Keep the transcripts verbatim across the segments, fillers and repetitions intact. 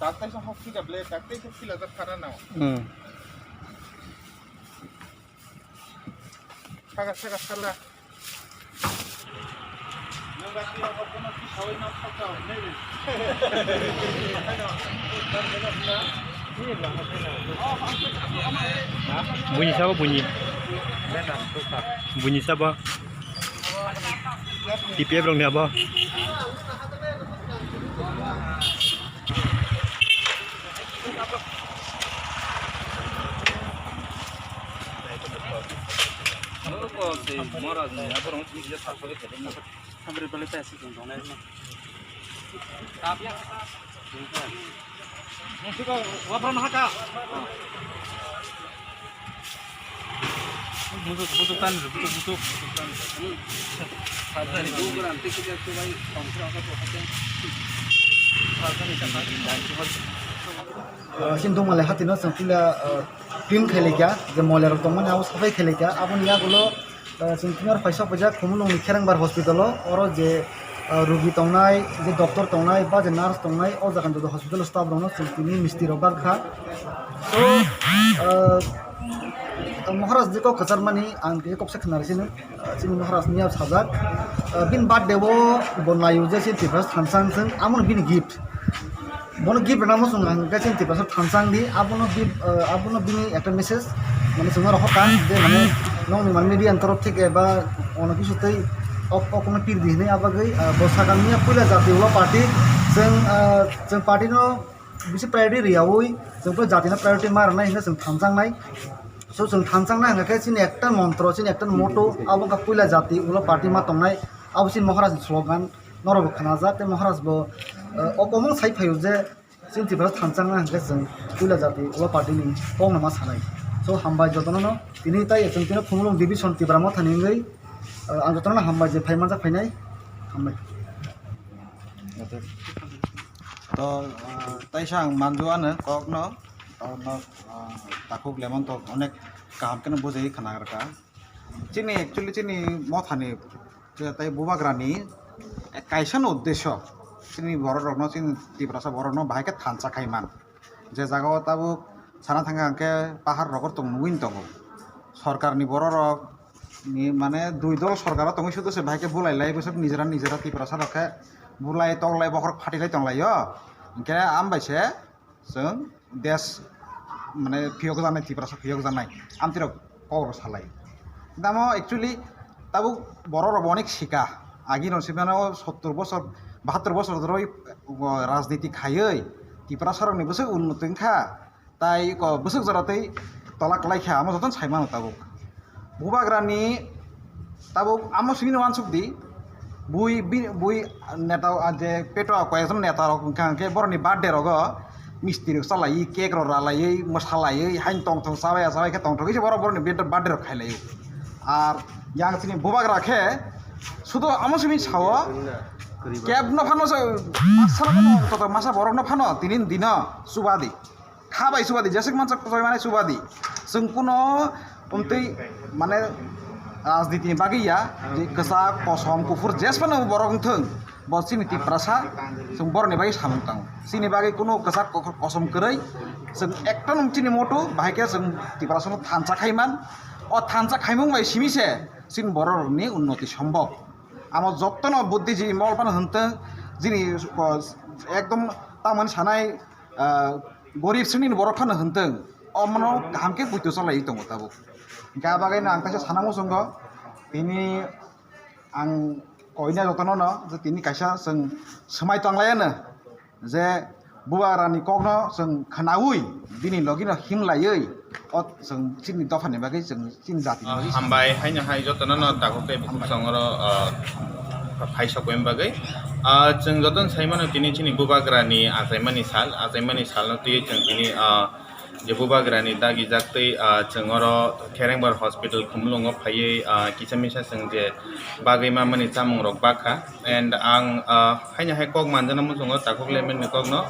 Taktei sa hok sida ble, taktei sa sila ta khara nao. Hmm. Saga, saga, sala. Bunyi sabo bunyi. Bunyi sabo. T P F rong ni abo. Sini dongmale hatino chwng puila clean khailai kha, je moila rok tongmani abo saphai khailai kha, aboni yagulo chwng tini oro paisa paijak Khumulwng ni Kherengbar hospital o, oro je rugi tongnai, je doctor tongnai ba je nurse tongnai, o jaga ni joto hospital staff rokno chwng tini misti rok bak kha. So Maharaj je kok kwchar mani ang tei kok se khna rw sini. Chini Maharaj ni sajak, bini birthday o bo naio je chini Tiprasa thansa wng thung, amo bini gift. Bono gift rwna muchung ang khe chini Tiprasa thansa wng di, abono gift, abono bini ekta message, mane chwngno rohor kha je mane nokni mane media ni torof theke ba ono kisu tei ok ok no pirdi hinwi abagwi bo sakang mia puila jati ulo party chwng chwng party no bisi priority riyaui chwng puila jati no priority ma rwnai hinwi chwng thansa wngnai. So chwng thansa wngnai hwnkhe chini ekta montro, chini ekta motto, abo wngkha puila jati ulo party ma tongnai, abo chini Maharaj ni slogan norok bo khnajak tei Maharaj bo o komung sai phaio je chini Tiprasa thansa wngnai hwnkhe chwng puila jati ulo party ni kok no ma sanai. So hambai jotono no tini tai chwng tini Khumulwng division Tipra Motha ni wngwi ang jotono no hambai je phai manjak phainai hambai. To taisa ang manju ano kok no, takhuk lemon to onek kaham khe no bujai khna rwkha. Chini actually chini mothani tei bubagrani kaisa no uddesyo chini borok rokno, chini Tiprasa borok no bahai khe thansa khai man. Je jaga o tabuk sana thangkha hwnkhe pahar rogo tong nugwi tongo. Sorkar ni borok rok ni mane dui dol sorkar o tongwi sudu se bahai khe bulai lai bwswk nijera nijera Tiprasa rok khe bulai toklai bokhorok phatilai tonglaio. Hinkhe ambai se chwng desh mane phiyok jaknai, Tiprasa phiyok jaknai amtwi rok kok rok salai. Tamo actually tabuk borok rok bo onek sika. Agi no sibano sottor bosor, bahattor bosor roi rajniti khaiwi Tiprasa rok ni bwswk unnoti wngkha. Tai ko bwswk jora tei tola kwlai kha, amo jotono sai mano tabuk. Bubagrani tabuk amo simi no uansuk di, bui bi-, bui neta je peto koi ekjon neta rok wngkha hwnkhe borokni birthday rogo misti rok chalaiwi, cake rok ralaiwi, mwsalaiwi, haino tongthok chabai chabai khe tongthok se borok borokni birthday rok khailaiwi. Ar yang chini bubagra khe sudu amo simi sao kebno phano se masa phano, masa borokno phano tini dino chubadi. Kha bai chubadi, jeswk mansa kosoi mane chubadi. Chwng kuno umtwi mane rajniti ni bagwi ya, je kwchak, kosom, kuphur jes phano borok wngthwng, bo chini Tiprasa, chwng borokni bagwi samung tango. Chini bagwi kuno kwchak, kosom kwrwi, chwng ekta nung chini moto, bahai khe chwng Tiprasa no thansa khai man. O thansa khaimung bai simi se chini borok rokni unnoti sombhob. Amo jottono buddhijibwi mol phano hwntwng, jini ekdom tamoni sanai, ah, gorib sreni borok phano hwntwng, omono kaham khe buito chalaiwi tongo tabuk. Hinkhe ah bagwino ang kaisa sana muchungo, tini ang koina jotono no je tini kaisa chwng swmai tong laiya no je bubagrani kokno chwng khwnaui bini logino himlaiwi o chwng chini dophani bagwi chwng chini jatini bagwi. Hambai haino hai jotono no takhuk tei bukhuk songoro, ah, phaisokbaini bagwi. Ah, chwng jotono sai mano tini chini bubagrani achaimani sal, achaimani salno twiwi chwng tini, ah, je bubagrani dagijak tei, ah, chwng oro Kherengbar Hospital Khumulwngo phaiwi, ah, kisa misa chwng je bagwi mamani chamungrok bakha. And ang, ah, haino hai kok manjana muchungo takhuk lemani kokno,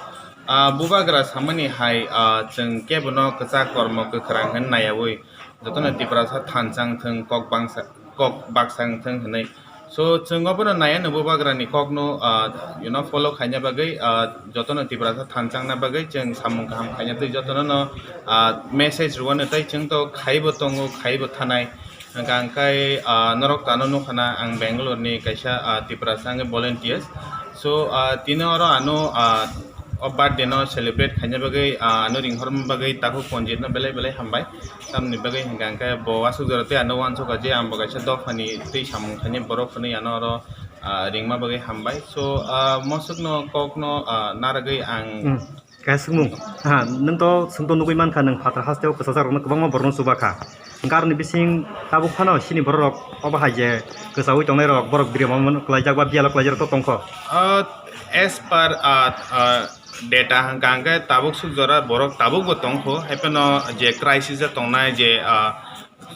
ah, bubagra samani hai, ah, chwng kebono kwchak kormo kwkhwrang hwn naiyaui jotono Tiprasa thansa wngthwng, kok bangsa, kok baksa wngthwng hwnwi So, chwng obono nai ano bubagrani kokno, ah, you know, follow khaina bagwi, ah, jotono Tiprasa thanchangna bagwi chwng samung kaham khaina twi jotono no, ah, message rwano tei chwng to khaibo tongo, khaibo thanai. Hwnkha hwnkhe, ah, norok tano nukha na ang Bangalore ni kaisa, ah, Tiprasa hwnkhe volunteers. So, ah, tini oro ano, ah, o birthday no celebrate khaina bagwi, ah, ano ringhorma bagwi takhuk Ponjit no belai belai hambai. Tamni bagwi hwnkha hwnkhe bo aswk jora tei ano uansukha je ang bo kaisa dophani twi samung khainai borok hwnwi ano oro, ah, ringma bagwi hambai. So, ah, moswkno kokno, ah, narwgwi ang Hmm. Kaisa swngmung. Ha, nwng to swngto nugwi mankha, nwng phatar hasteo kwchajak rokno kwbangma borokno chuba kha. Hwnkhe aroni bising tabuk phano chini borok rok obo hai je kwchaui tongnai rok, borok birima kwlaijak ba biyalo kwlaijak rok to tongkho. Ah, as per, ah, ah, data hwnkha hwnkhe tabuk swk jora borok tabukbo tongkho, haiphano je crisis o tongnai je, ah,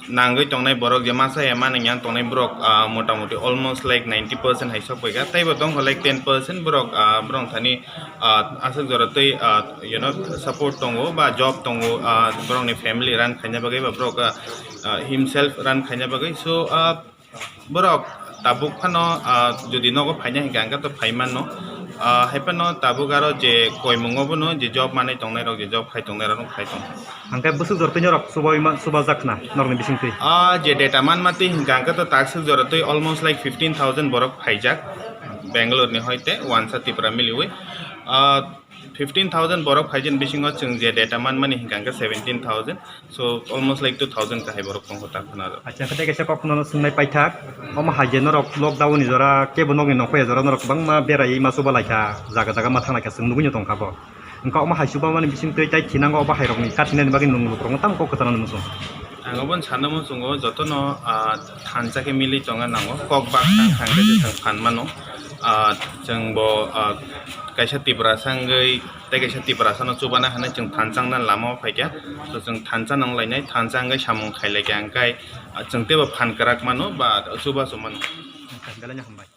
nangwi tongnai borok je masa ya manwi yang tongnai borok, ah, motamuti almost like ninety percent hai sok paikha, teibo tongkha like ten percent borok, ah, borok thani, ah, aswk jora tei, ah, you know, support tongo ba job tongo, ah, borokni family run khaina bagwi ba borok, ah, ah, himself run khaina bagwi. So, ah, borok tabuk phano, ah, jodi nogo phaina hwnkha hwnkhe to phai mano. Ah, hai phano tabuk aro je koimungo bono je job manwi tongnai rok, je job khai tongnai rok khai tong. Hwnkhe bwswk jora twi norok chubaui ma-, chubajak khna norokni bisingtwi? Ah, je data manma twi hwnkha hwnkhe to takswk jora twi almost like fifteen thousand borok phaijak Bangalore ni hoite wansa Tripura miliwi. Ah, fifteen thousand borok phaijani bisingo chwng je data manmani hwnkha hwnkhe seventeen thousand, so almost like two thousand kahai borok tongkha ta khwnaro. Acha, khe tei kaisa kok no swngnai paithak, omo hai je norok lockdown ni jora kebo nokni nokhoya jora norok kwbangma beraiwi ma chuba laikha, jaga jaga ma thanglaikha, chwng nugwino tongkha bo. Wngkha omo hai chubamani bisingtwi tai thinango obo hai rokni kathinani bagwi nwng lukurokno tamo kok kwcharnani muchung? Ang obono sana muchungo jotono, ah, thansa khe milwi tongna nango, kok baksa wngkha hwnkhe je chwng phan mano. Ah, chwng bo, ah, kaisa Tiprasa wngwi tei kaisa Tiprasano chubana hwnwi chwng thansa wngna lama o phaikha. So, chwng thansa nang lainai, thansa wngwi samung khai laikha, hwnkhe, ah, chwng teibo phan kwrak mano ba chubachu mano. Belai no hambai.